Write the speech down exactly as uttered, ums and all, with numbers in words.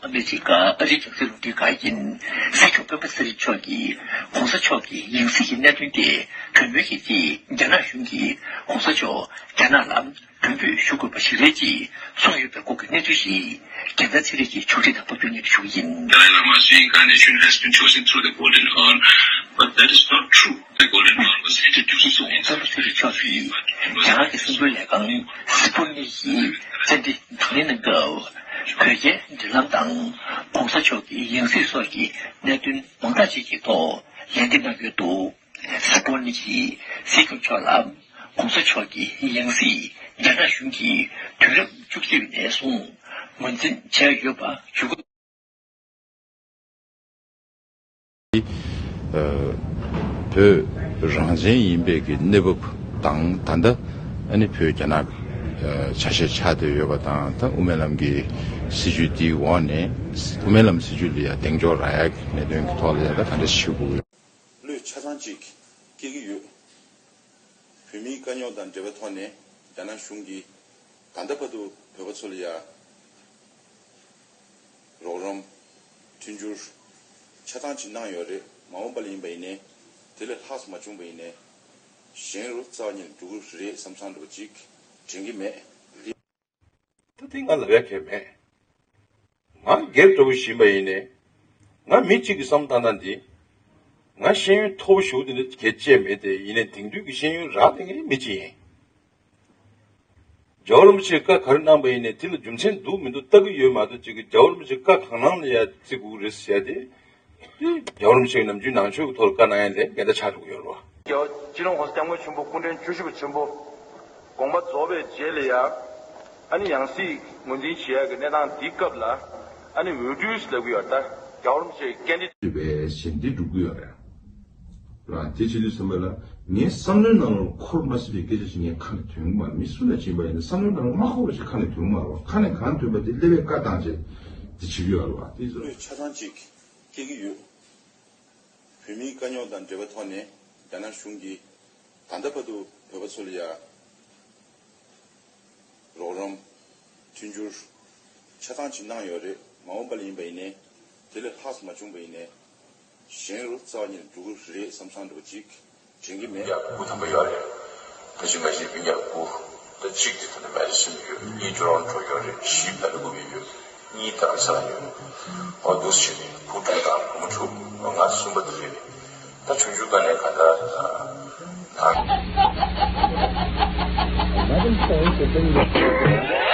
ལས་བྱེད་ཀ་ཨ་རིའི་རྒྱང་སྲིང་རླུང་འཕྲིན་ཁང་ཡིན། སྲིད་སྐྱོང་སྤེན་པ་ཚེ་རིང་མཆོག་གིས་༸གོང་ས་མཆོག་གི་ཡང་སྲིད་ཀྱི་གནད་དོན་ཐད་གྲོས་མོལ་གྱི་ཆེད་རྒྱ་ནག་གཞུང་གིས་༸གོང་ས་མཆོག་རྒྱ་ནག་ལ་མགྲོན་འབོད་ཞུ་དགོས་པ་ཞིག་རེད་ཅེས་གསུངས་ཡོད་པའི་སྐོར་གྱི་གནས་ཚུལ་ཞིག་རྒྱལ་མཚན་ཚེ་རིང་གིས་ཕྱོགས་སྒྲིག་དང་ཕབ་སྒྱུར་གཉིས་ཀྱིས་ཞུ་གི་ཡིན། Dalai Lama's reincarnation has been chosen through the Golden Dawn, but that is not true. The Golden Dawn was introduced to India. ཚེ་རིང་མཆོག་གིས་རྒྱ་གར་གྱི་གསར་འགྱུར་ལས་ཁང་སི་པུ་ནིག་གི་བཅར་འདྲི་དང་ལེན་གནང་སྐབས། བོད་རྒྱའི་འབྲེལ་ལམ་དང་༸གོང་ས་མཆོག་གི་ཡང་སྲིད་སོགས་ཀྱི་གནད་དོན་མང་དག་ཅིག་གི་ཐོག་ལན་འདེབས་གནང་ཡོད་འདུག་སི་པུ་ནིག་གིས་སྲིད་སྐྱོང་མཆོག་ལ་༸གོང་ས་མཆོག་གི་ཡང་སྲིད་རྒྱ་ནག་གཞུང་གིས་དུས་རབས་བཅུ་གཅིག་ནས་བཟུང་ངོས་འཛིན་བྱས་ཡོད་པ་ཞུ་སྐབས། བོད་རང་བཙན་ཡིན་པའི་གི་གནས་བབ་དང་། ད་ལྟ་ཨ་ནི་བོད་རྒྱ་ནག་ཆ་ཤས་ཆགས་བསྡད་ཡོད་པ་དང་། ད་དབུ་མའི་ལམ་གྱི་སྲིད་བྱུས་འདིའི་འོག་ནས་དབུ་མའི་ལམ་སྲིད་བྱུས་ལ་ཡ་གདེང་འཇོག་རག་ཡག་གི་གནད་དོན་གྱི་ཐོག་ལ་ཡ་ད་ག་འདྲ་ཞུ་དགོས། བློས་ཆ་ཚང་ཅིག་སྐྱེ་གི་ཡོད། བོད་མིའི་དཀའ་རྙོག་དང་འབྲེལ་བའི་ཐོག་ནས་རྒྱ་ནག་གཞུང་གིས་ད་ལྟ་བར་དུ་བོད་པ་ཚོ་ལ་ཡ་རོགས་རམ། མཐུན་འགྱུར་ཆ་ཚང་ཅིག་གནང་ཡོད་རེད། མ་འོངས་པ་ལ་ཡིན་པ་ཡིན་ནའི་དེ་ལས་ལྷག་མ་བྱུང་པ་ཡིན་ནའི་གཞན་རུ་རྩ་བ་ཉིད་ནས་འགྲོ་གི་རེད་བསམ་བསམ་འདྲ་པོ་ཅིག་དྲན་གི་མེད། ད་དེ་ང་ལབ་ཡ་གལ་མེད། ང་སྒེར་འདྲ་པོ་ཞིག་ཡིན་པ་ཡིན་ནའི་ང་མི་གཅིག་གི་བསམ་བློ་བཏང་སྟངས་འདི། ང་ཤེས་ཡོན་མཐོ་པོ་ཞེ་པོ་དེ་འདྲ་གལ་ཆེ་མེད་དེ། ཡིན་ནའི་དེང་དུས་ཀྱི་ཤེས་ཡོན་རག་ལས་མཁན་མི་གཅིག་ཡིན། རྒྱལ་བ་རིན་པོ་ཆེས་བཀའ་ག་རེ་གནང་པ་ཡིན་ནའི་དེ་ལ་རྒྱུ་མཚན་འདུག་མི་འདུག་ལྟ་གི་ཡོད་མ་གཏོགས། ཅིག་གི་རྒྱལ་བ་རིན་པོ་ཆེས་བཀའ་གང་གནང་ལ་ཡ་བརྩི་དགོས་རེད་ཟེར་ཡ་དེ། དེ་རྒྱལ་བ་རིན་པོ་ཆེས་ནམ་རྒྱུན་ནང་ཆོས་ཀྱི་ཐོག་ལ་བཀའ་གནང་ཡ་ལས་འགལ་ཟླ་ཆགས་འགྲོ་གི་ཡོད་རེད་བ། རྒྱལ་བ་སྤྱི་ནོར་༸གོང་ས་༸སྐྱབས་མགོན་ཆེན་པོ་སྐུ་ཕྲེང་བཅུ་བཞི་པ་ཆེན་པོ་དགོངས་པ་རྫོགས་པའི་རྗེས་ལ་ཡ། ཨ་ནི་ཡང་སྲིད་ངོས་འཛིན་བྱེད་ཡ་གི་གནས་སྟངས་འདིའི་སྐབས་ལ། ཨ་ནི་འོས་བསྡུ་ལབ་ཀྱི་ཡོད་ད། རྒྱལ་བ་རིན་པོ་ཆེའི་ཀན་ཌི་ཌེཊ། བའི་ཞེན་འདི་འགྲུབ་ཀྱི་ཡོད་རེད། ར་དེ་བྱེད་དུས་ཙམ་པ་ལ་ངའི་བསམ་བློའི་ནང་ལ་འཁོར་མ་སྲིད་པའི་སྐད་ཆ་ཞིག་ངའི་ཁ་ནས་ཐོན་གྱི་མ་རེད། མི་སུ་ལ་ཕྱིན་པ་ཡིན་ན་བསམ་བློའི་ནང་ལ་མ་འཁོར་བ་ཞིག་ཁ་ནས་ཐོན་གྱི་མ་རེད་བ། ཁ་ནས་གང་ཐོན་པ་དེ་སླེབས་པའི་བཀའ་བཏང་བྱས་དེ་བྱེད་ཀྱི་ཡོད་རེད་བ། དེ་ཚོ་བློས་ཆ་ཚང་ཅིག་སྐྱེ་གི་ཡོད། བོད་མིའི་དཀའ་རྙོག་དང་འབྲེལ་བའི་ཐོག་ནས་རྒྱ་ནག་གཞུང་གིས་ད་ལྟ་བར་དུ་བོད་པ་ཚོ་ལ་ཡ་རོགས་རམ། མཐུན་འགྱུར་ཆ་ཚང་ཅིག་གནང་ཡོད་རེད། མ་འོངས་པ་ལ་ཡིན་པ་ཡིན་ནའི་དེ་ལས་ལྷག་མ་བྱུང་པ་ཡིན་ནའི་གཞན་རུ་རྩ་བ་ཉིད་ནས་འགྲོ་གི་རེད་བསམ་བསམ་འདྲ་པོ་ཅིག་དྲན་གྱི་མེད། ཡག་པོ་དམ་པ་ཡོད་རེད། ད་ཅི་ང་ཞིག་སྤུན་ཡག་པོ་ད་གཅིག་དེ་ད་ནི་མེ་རི་ཤི་ཡོད། གཉིས་ཊོ་རོན་ཊོ་ཡོད་རེད། བཞི་བེ་ལ་ཀུ་བི་ཡོད། གཉིས་ད་ར་ས་ལ་ཡོད། ཨོ་འདུག་སེ་བྱས་ནས་བུ་དྲུག་དང་བུ་མོ་དྲུག་ང་གསུམ་པ་དེ་རེད། ད་ཆུང་ཆུང་དཀའ་ལས་ག་འདྲ་ད། Eleven points have been lifted.